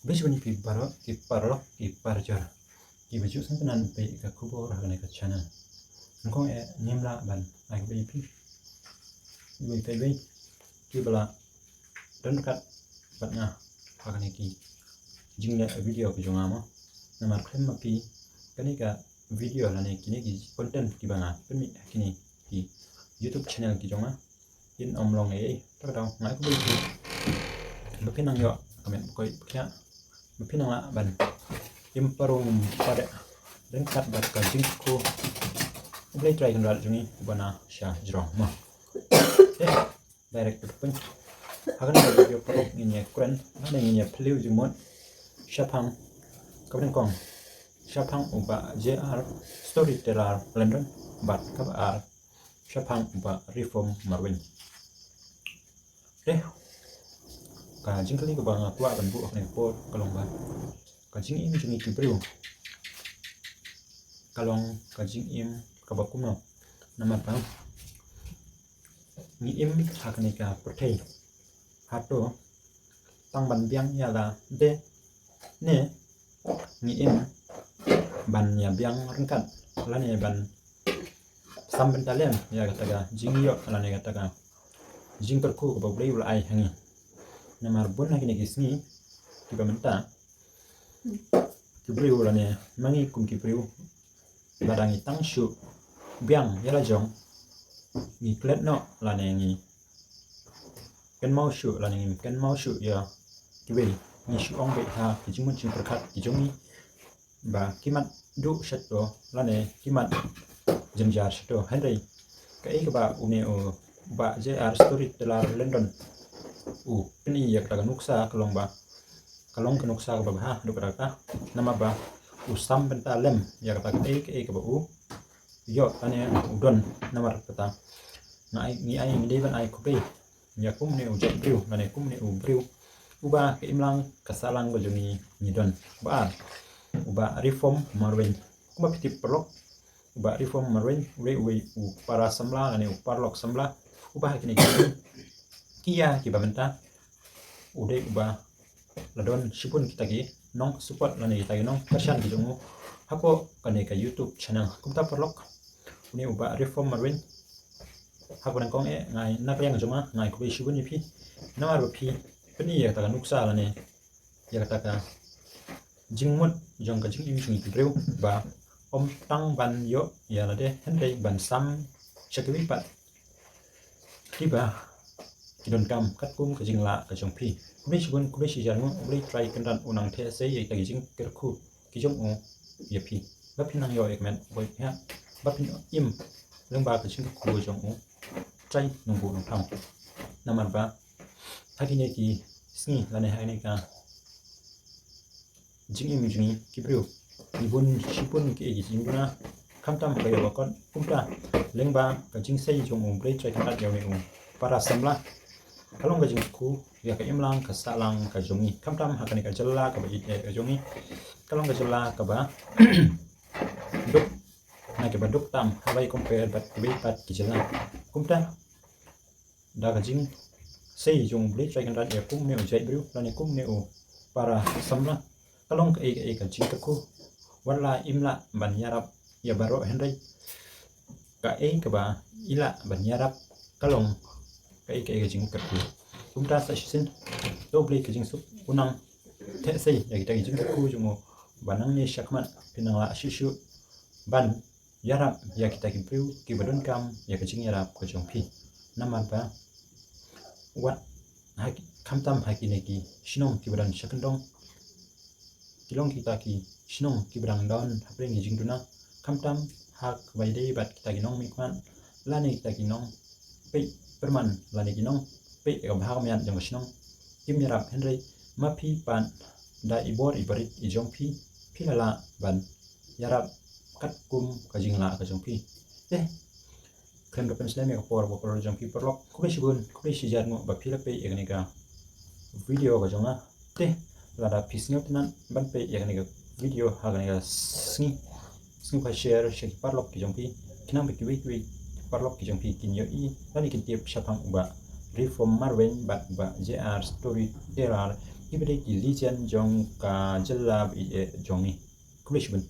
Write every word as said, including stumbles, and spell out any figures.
Bishwan ïa phi baroh ki paralok ki parajor kiba ju sngewtynnat peit ïa ka khubor ha kane ka channel. Nyngkong eh ngim lah ban ai khublei ïa phi, iwei pa iwei kiba la don ryngkat bad nga ha kane ki jingleh video ka jong nga mo. Namar khlem ma phi kane ka video lane kine ki content kiba nga pynmih ha kine ki YouTube channel ki jong nga, kin ym long ei ei. Te ka daw nga ai khublei ïa phi ba phin nang ïoh ka met ba koit ba khiah, ba phin nang lah ban im parung padeh ryngkat bad ka jingkyrkhu U Blei Trai Kynrad jong ngi uba na sha jrong mo. Eh, direct to the point. Ha kane ka video paralok ngin ïa kren lane ngin ïa phylliew jingmut shaphang, kaba nyngkong shaphang u Bah J R Storyteller Lyndon bad kaba ar shaphang u Bah Reform Marwein. Te ka jingkylli kaba nga kwah ban buh ha kane ka por ka long ba ka jingim jong ngi ki briew ka long ka jingim kaba kumno? Namar ba ngi im ha kane ka pyrthei, hato tang ban biang ïa lade ne ngi im ban ïa biang ryngkat lane ban sam bynta lem ïa kata ka jingïoh lane kata ka jingkyrkhu kaba U Blei u la ai ha ngi? Namar bun na kine ki sngi kiba mynta ki briew lane ma ngi kum ki briew, lada ngi tang shu biang ïa la jong, ngi klet noh lane ngi kynmaw shuh lane ngim kynmaw shuh ïa kiwei, ngi shu ong beit ha ki jingmut jingpyrkhat ki jong ngi ba ki mat duh shato lane ki mat jynjar shato. Hynrei kaei kaba une u Bah J R Storyteller Lyndon u pyni ïa kata ka nuksa ka long ba ka long ka nuksa kaba bha haduh katta katta, namar ba u sam bynta lem ïa kata kaei kaei kaba u ïoh lane u don. Namar kata nga ai, ngi ai, ngi dei ban ai khublei ïa kumne u jait briew lane kumne u briew uba ka imlang ka sahlang ka jong ngi ngi don. Ba ar, u Bah Reform Marwein. Kumba phi tip paralok, u Bah Reform Marwein u dei uwei u para samla lane u paralok samla uba ha kine ki ïa kiba mynta u dei uba la don shibun kita ki nong support lane kita ki nong kyrshan ki jong u hapoh kane ka YouTube channel. Kumta paralok, une u Bah Reform Marwein, ha kaba nyngkong eh nga ai na ka liang jong nga nga ai khublei shibun ïa phi namar ba phi pyni ïa kata ka nuksa lane ïa kata ka jingmut jong ka jingim jong ngi ki briew ba ym tang ban ïoh ïa lade hynrei ban sam sha kiwei pat kiba ki donkam katkum ka jinglah ka jong phi. Khublei shibun, khublei shihajar nguh, U Blei Trai Kynrad un nang theh sei ïa kita ki jingkyrkhu ki jong u ïa phi, ba phin nang ïoh ïa ka met ba koit ba khiah, ba phin im lyngba ka jingkyrkhu jong U Trai Nongbuh Nongthaw. Namar ba ha kine ki sngi lane ha kine ka jingim jong ngi ki briew ngi bun shibun kiei ki jingduna, khamtam ha ka ïoh ka kot. Kumta lyngba ka jingsei jong U Blei Trai Kynrad ïa une u para samla ka long ka jingkyrkhu ïa ka imlang ka sahlang ka jong ngi, khamtam ha kane ka jylla kaba ïeit ka jong ngi, ka long ka jylla kaba duk na kiba duk tam haba ïa compare bad kiwei pat ki jylla. Kumta da ka jingsei jong U Blei Trai Kynrad ïa kumne u jait briew lane kumne u para samla ka long kaei kaei ka jingkyrkhu. Wat la im lah ban ïarap ïa baroh hynrei kaei kaba i lah ban ïarap ka long kaei kaei ka jingkyrkhu. Kumta sa shisien to U Blei ka jingsuk un nang theh sei ïa kita ki jingkyrkhu jong u ba nangne shakhmat phin nang lah shuh shuh ban ïarap ïa kita ki briew kiba donkam ïa ka jingïarap ka jong phi. Namar ba wat ha ki, khamtam ha kine ki shnong kiba don sha kyndong, ki long kita ki shnong kiba dang don hapdeng ki jingduna, khamtam ha kaba ïadei bad kita ki nongmihkhmat lane kita ki nongpeit pyrman lane ki nongpeit ïa ka bha ka miat jong ka shnong. Kim ïarap hynrei ma phi pat da i bor i barit i jong phi, phi la lah ban ïarap katkum ka jinglah ka jong phi. Te khlem da pynslem ïa ka por ba kordor jong phi paralok, khublei shibun, khublei shihajar nguh ba phi la peit ïa kane ka video ka jong nga. Te lada phi sngewtynnat ban peit ïa kane ka video ha kane ka sngi, sngewbha share sha ki paralok ki jong phi, khnang ba kiwei kiwei ki paralok ki jong phi kin ïohi lane kin tip shaphang u Bah Reform Marwein bad u Bah J R Storyteller Ki ba dei ki legend jong ka jylla ba ïeit jong ngi. Khublei shibun.